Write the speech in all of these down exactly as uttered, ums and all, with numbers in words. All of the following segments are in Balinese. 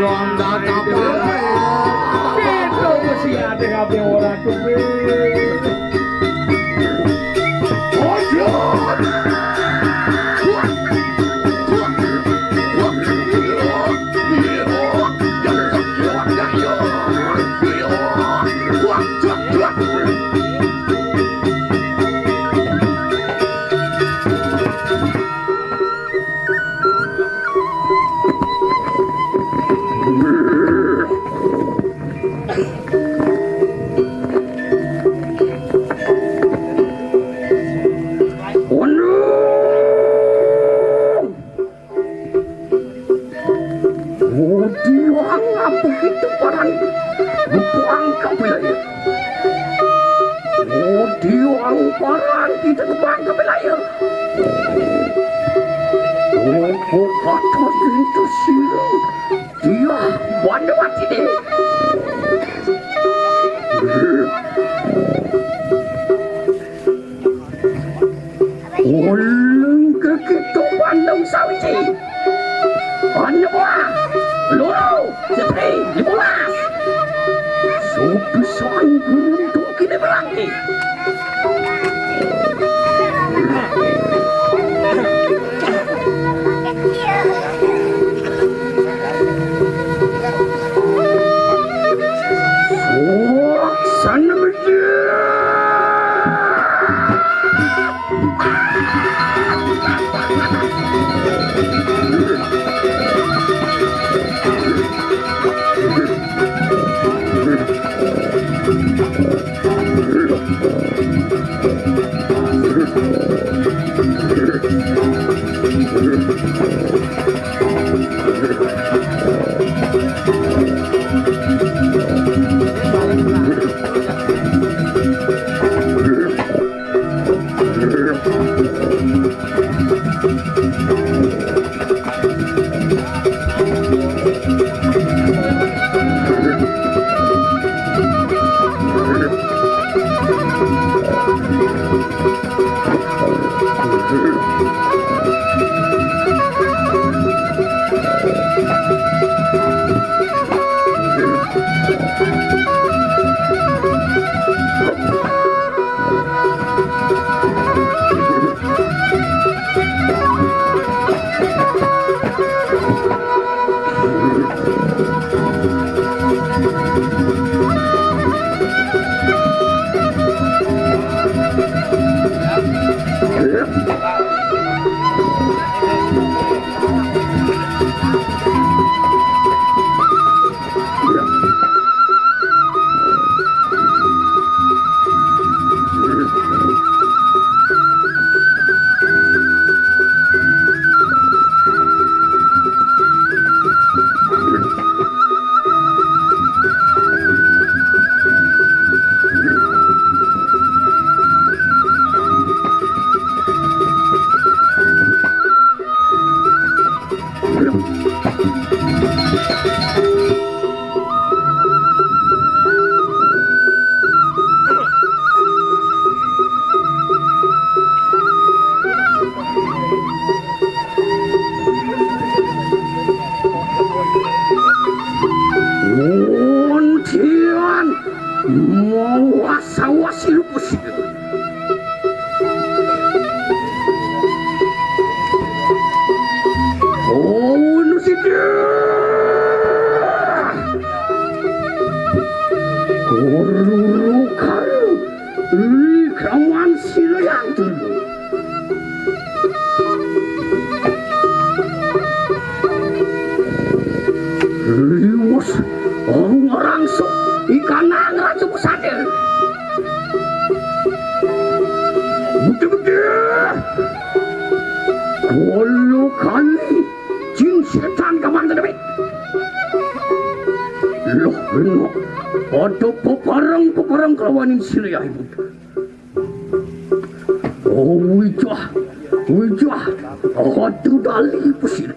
Ronda kapal. Itu mesti ada kabeh ora duwe. Ojo. Undung! Udi wang apa kita paran? Buang kapilah ya. Udi wang paran kita buang kapilah ya. Oh, kata pintu silang. Dia bandung hati deh. Ulun ke kita bandung sawiji. Anda buah. Loro, setri, lima belas. Sopi soan burung tu kini berangki. Wontian mawas-awas lupus. Oh, nu sida. Kururukan. Ih, kawan sira yang tunggu. Liwes, orang rangsuk, ikan nang raja pesadir. Budi-budi. Walu kali, jin setan kamang kedemik. Loh, loh. Ada peparang-peparang kelawanin sira ya, Ibu. Oh, wijah, wijah, aduh dali pesir.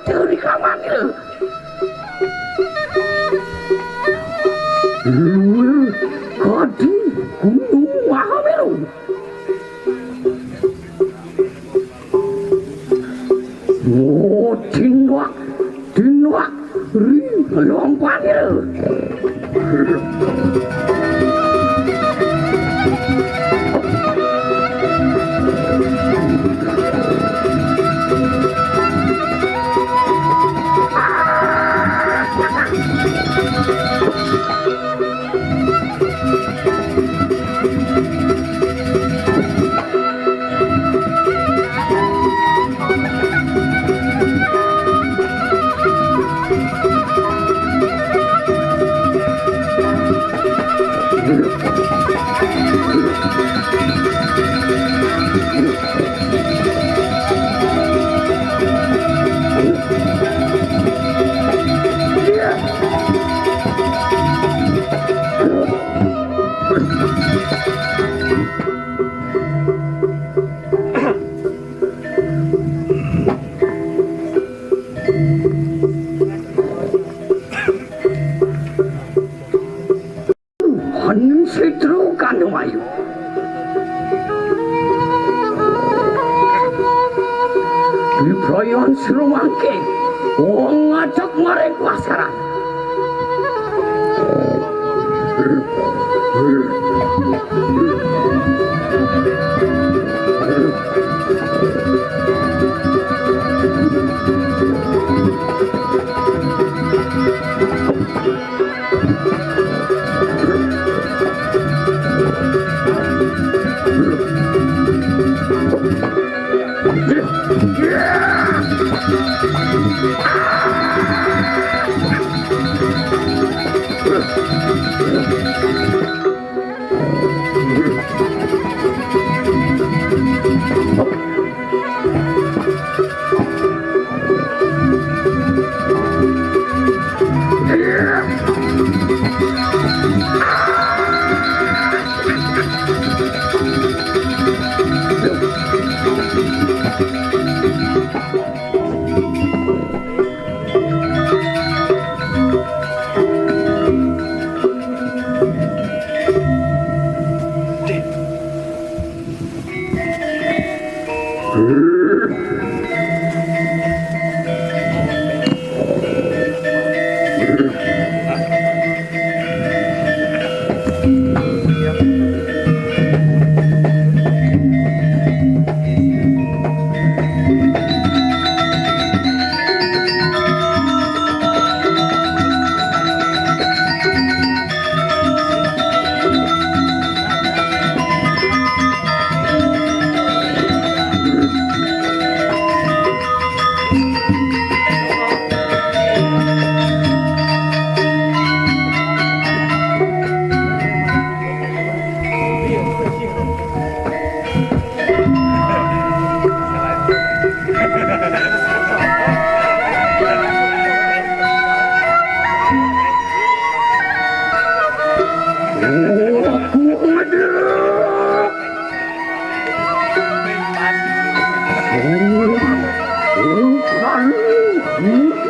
Dewi Kamani lho. Luwih Gadi Gunung Mahameru. Oh, tinwak, tinwak, ri, lompani lho. Hanim Sitru Kandumayu. Biprayan Srumangke wong ngajak maring pasaran.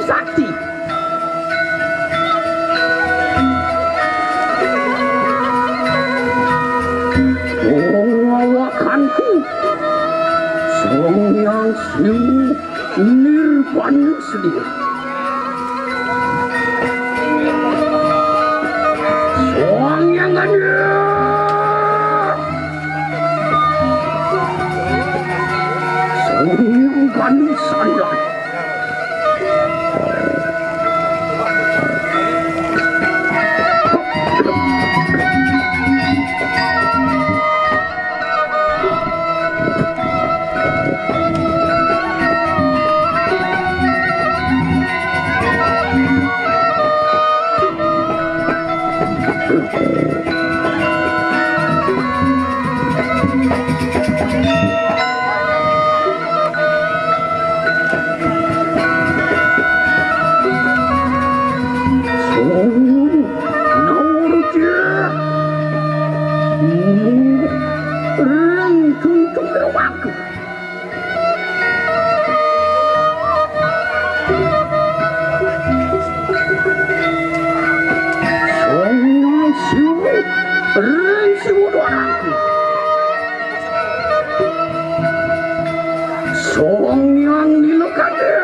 Sakti. Wong wawakanku, Sang Hyang Siwa Nirban Sedia. Sang Hyang Gandhi. Sang Hyang Gandhi Sandan. Ring siwudu anakku. Sang Hyang Nilakanda.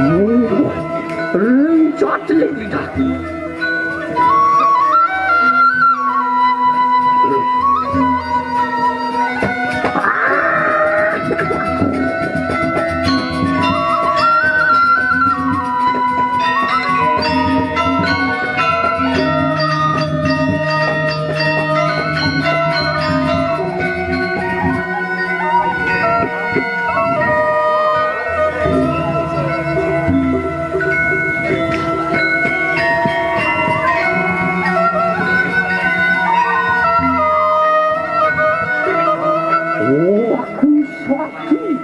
Mungguh ring jateling lidahku. Oh, aku sakti.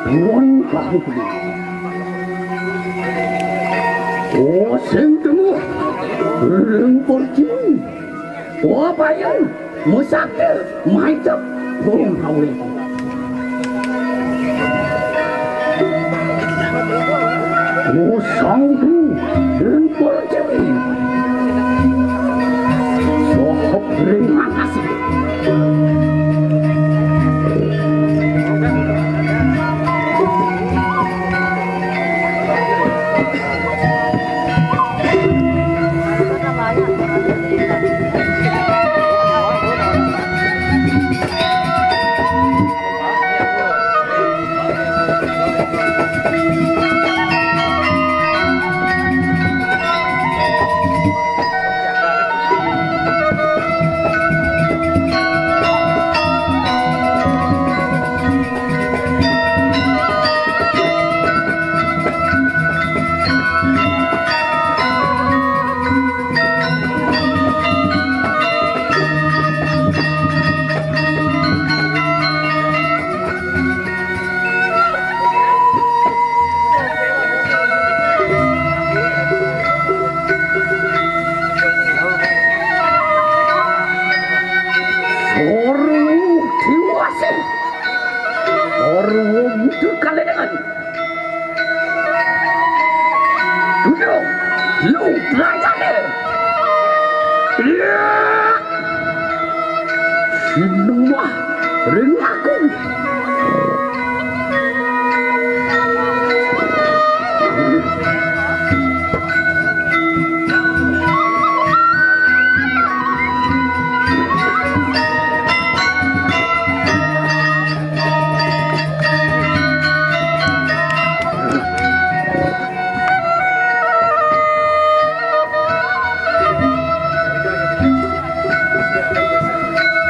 Tuan Kahulu. Oh, sing temu. Ring pertiwi. Oh, bayang. Musakti. Maitep. Oh, hawe. Oh, sangku. Ring pertiwi. Sohop ring makasih. Sorwo Dewasa. Sorwo Muda Kaledangan. Duduk lu rajane. Iya. Sinuwah ring aku.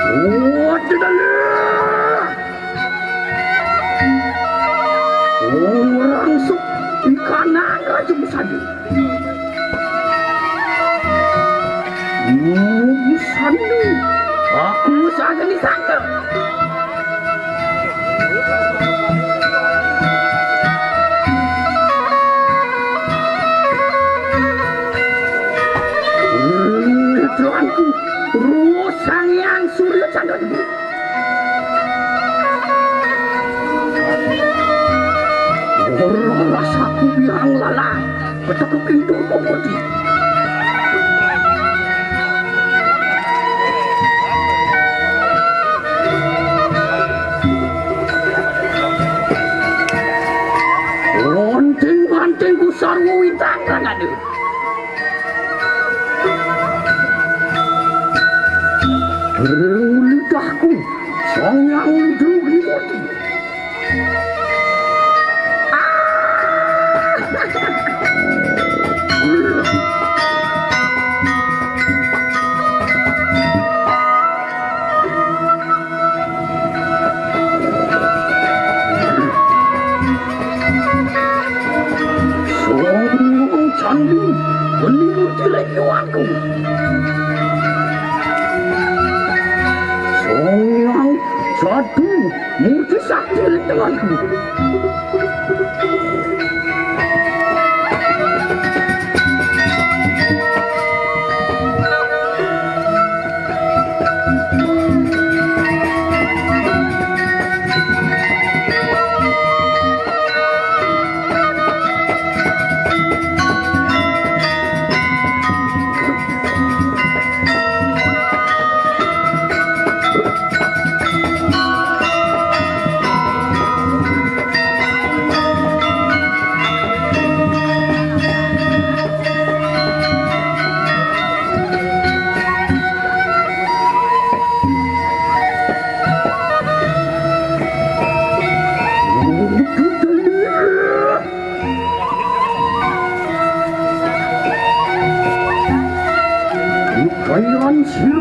Oh, tidak. Orang sok ikanan Raja Besadi. Hmm, Besadi. Aku saja disangka. Hmm, tuanku, Roh Sang Hyang Surya Chandra. Ora rasaku biang lalah, ketek pintu pemudi. Onting-ontingku sarwa wintang rangane. Ring lidahku, Sang Hyang Ludra Grimurti. Sang Candi Murti Regiwanku. Sang Candi Murti Sakti Regiwanku.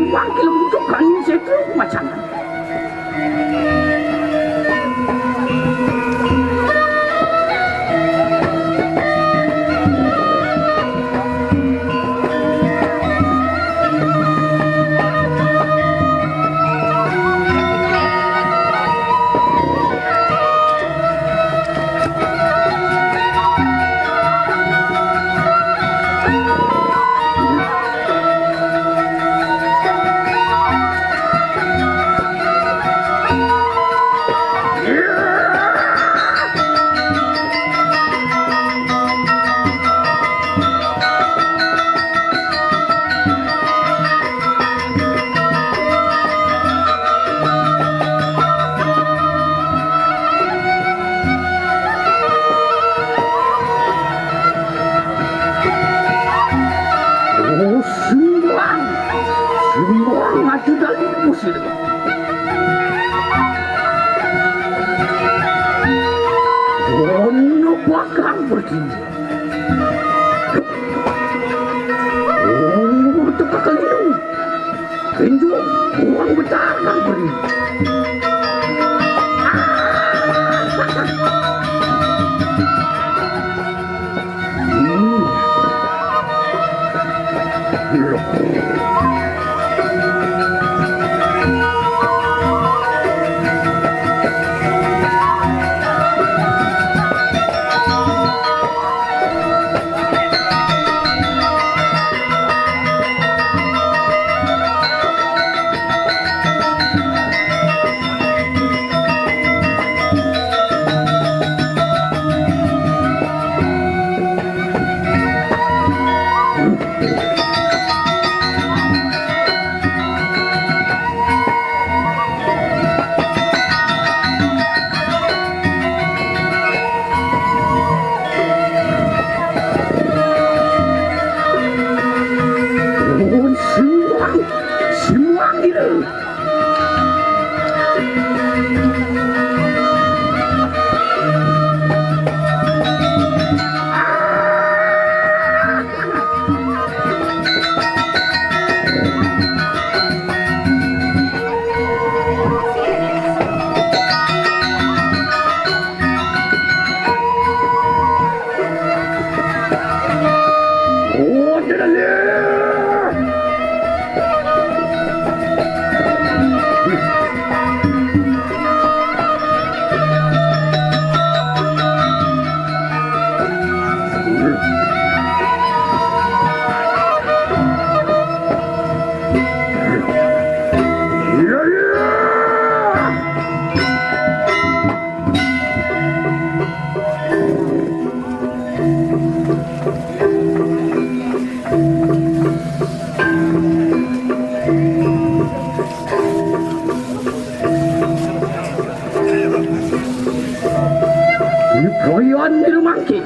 Wangkil butuh kami setu macam. Oh, simbang. Simbang atu dali musil. Ono pakang pergi. Oh, teka keliru. Kinjo, buang betar kang pergi. Simuang, simuang gitu. Proyon di rumangki.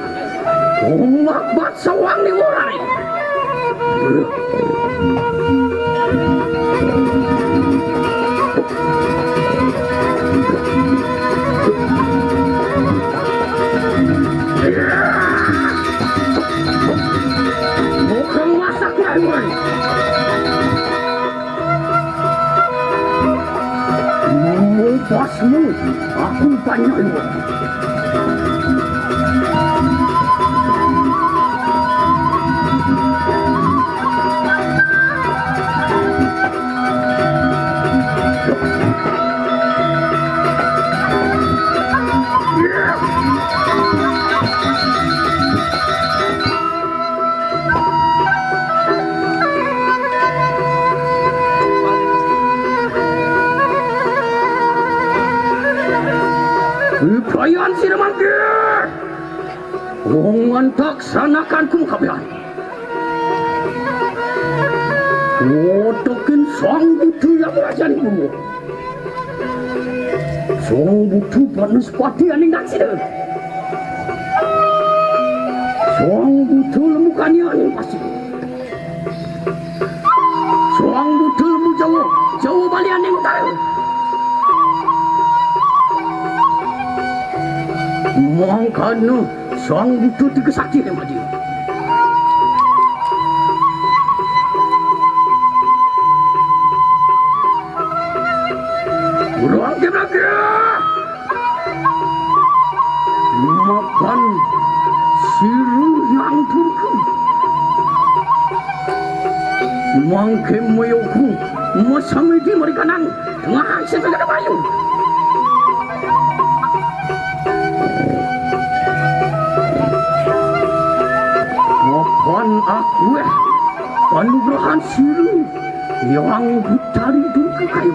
Umak bat sawang di warai. Bukan masak ya, Iwan. Mupasmu, aku panjang. Upayan sira mangke. Wong antak sanakan kum kabehan. Wotokin Sang Butu yang rajan guru. Sang Butu Banaspati aning daksina. Sang Butu lemukani aning pasti. Sang Butu lemu Jawa, Jawa Bali aning utara. Mangkana Sang Butu tiga sakti ring padi. Kemoyoku, mosamidi marikanang, ngahan sesegede bayu. Mapan akueh, panugrahan silu, yang hutari durga kayu.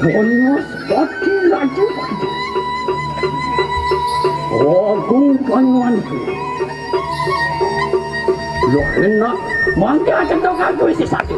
Bonus bagi laju bagi. Agung Banyuwangi. Loh, enak. Mangke aja tau kanggo isi satu.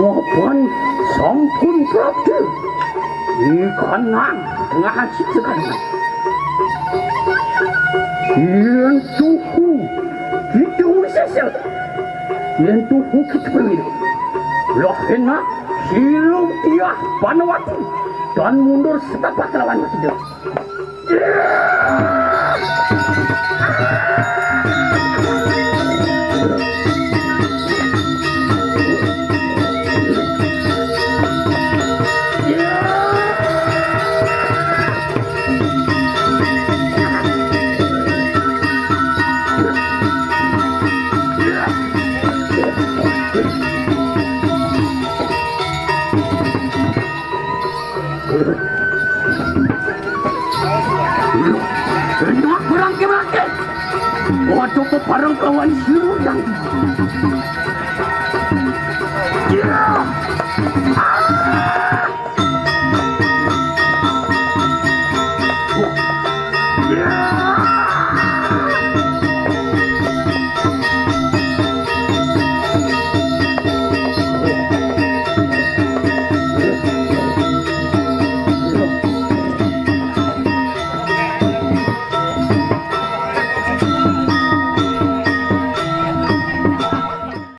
Mapan sampun prapta. Ikanang ngaji tekan. Yen tuhu kita sesel. Yen tuhu kita perwira. Lah enak, silu tiah panawati dan mundur setapak lawan kita. Enak berangke-rangke. Waduh, kok bareng kawan sirutan. Ya.